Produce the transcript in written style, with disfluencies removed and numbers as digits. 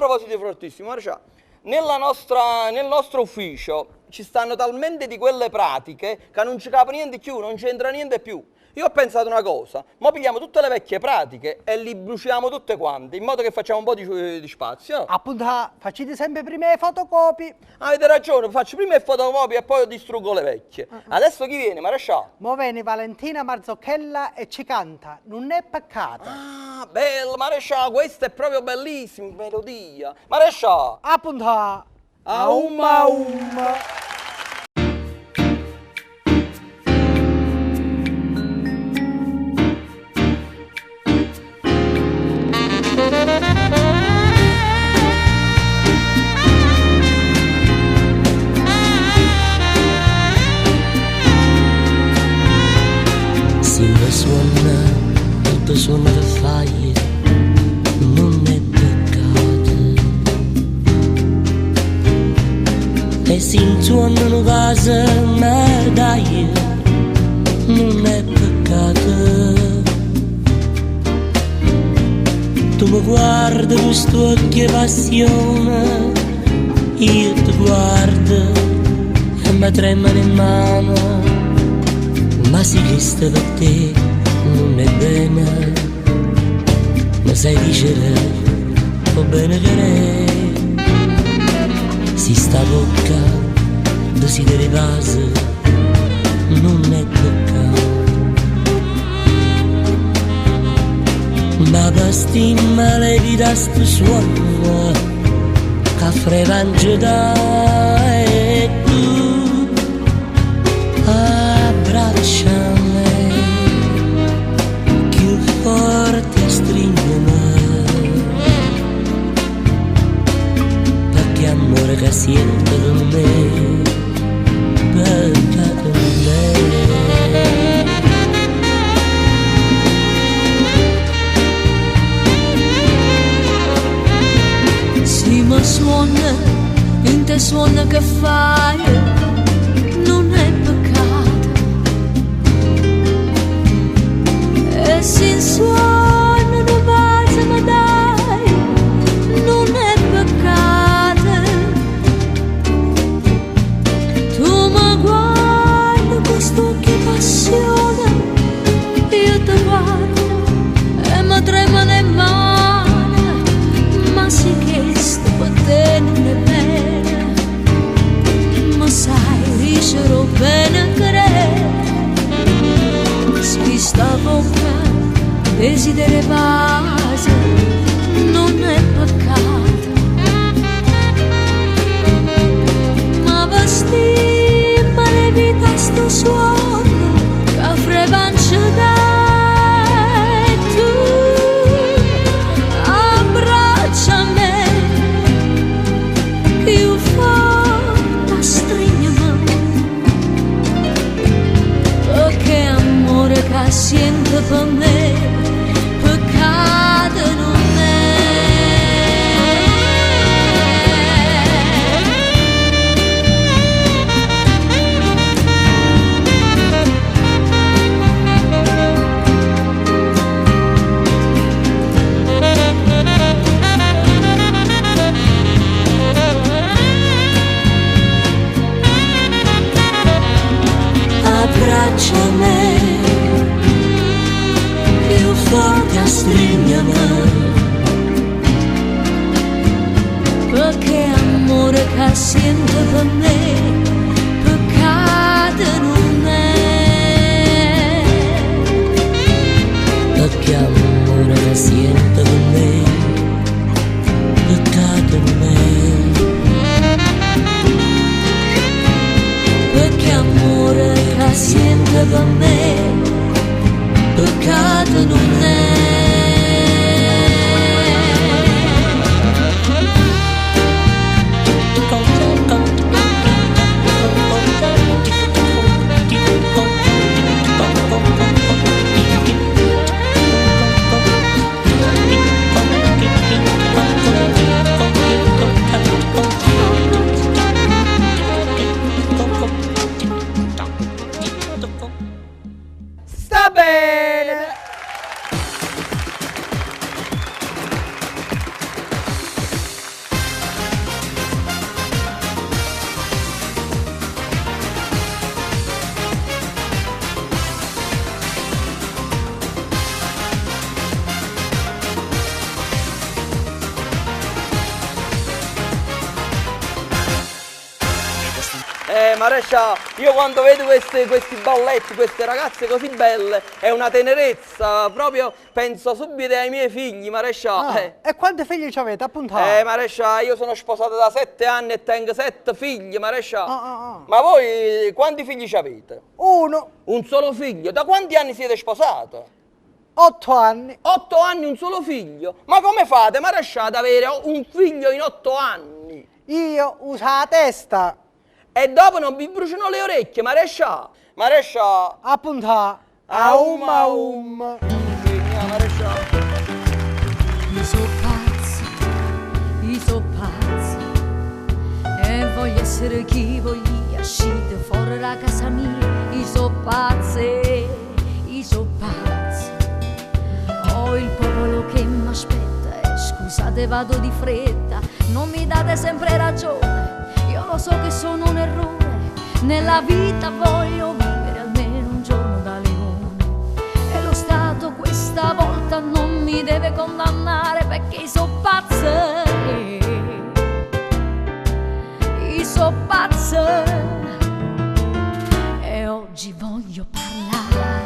proposito di fortissimo, marescià, nella nostra, nel nostro ufficio ci stanno talmente di quelle pratiche ca nun ce cape niente cchiù, non c'entra niente più. Io ho pensato una cosa, mo pigliamo tutte le vecchie pratiche e li bruciamo tutte quante, in modo che facciamo un po' di spazio. Appunto, facite sempre prima le fotocopie. Avete ragione, faccio prima le fotocopie e poi distruggo le vecchie. Adesso chi viene, marescià? Mo viene Valentina Marzocchella e ci canta, Nun è peccato. Ah, bello, marescià, questa è proprio bellissima, melodia. Marescià! Appunto, aumma aumma. Si me suonne, tutt' 'e suonne che faje nun è peccato. E si 'nzuonno nu vaso me daje nun è peccato. Tu me guarde cu st'uocchie 'e passione, io te guardo e me tremmano 'e mmane, ma si chesto pe te nun è bene, me sai dicere 'o bene che è. Si sta vocca desidera 'e vase, nun è peccato. Ma pe stima levita stu suonno ca freva nce dà e tu abbracciame cchiù forte astrigneme pecché ammore ca siente pe me peccato nun è. Si me suonne, 'int' 'e suonne che faje, nun è peccato. E si 'nsuonno nu vaso me dai, nun è peccato. Tu me guarde cu st'uocchie 'e passione, io te guardo e me tremmano 'e mmane, ma si chesto pe te nun è bene, me sai dicere 'o bene che è. Si sta vocca desidera 'e vase, nun è peccato. Ma pe stima levita stu suonno ca freva nce dà e tu abbracciame cchiù forte astrigneme pecché ammore ca siente pe me peccato nun è. Abbracciame cchiù forte astrigname pecché ammore ca siente pe me peccato nun è. Pecché ammore ca siente pe me peccato nun è. Pecché ammore ca siente pe me peccato nun è. Marescià, io quando vedo queste, questi balletti, queste ragazze così belle, è una tenerezza, proprio penso subito ai miei figli, marescià. Ah, E quanti figli ci avete? Appunto. Marescià, io sono sposato da 7 anni e tengo 7 figli, marescià. Ah, ah, ah. Ma voi quanti figli ci avete? Uno, Un solo figlio? Da quanti anni siete sposato? 8 anni. 8 anni, un solo figlio? Ma come fate, marescià, ad avere un figlio in 8 anni? Io uso la testa. E dopo non vi bruciano le orecchie, marescià? Marescià. Appunto. Aum aum. Sì, marescià. Io so pazza, io so pazza e voglio essere chi voglio, uscite fuori da casa mia. Io so pazza, io so pazza. Ho il popolo che mi aspetta e scusate vado di fretta, non mi date sempre ragione, io lo so che sono un errore, nella vita voglio vivere almeno un giorno da leone. E lo Stato questa volta non mi deve condannare perché so pazza. Io so pazza. E oggi voglio parlare.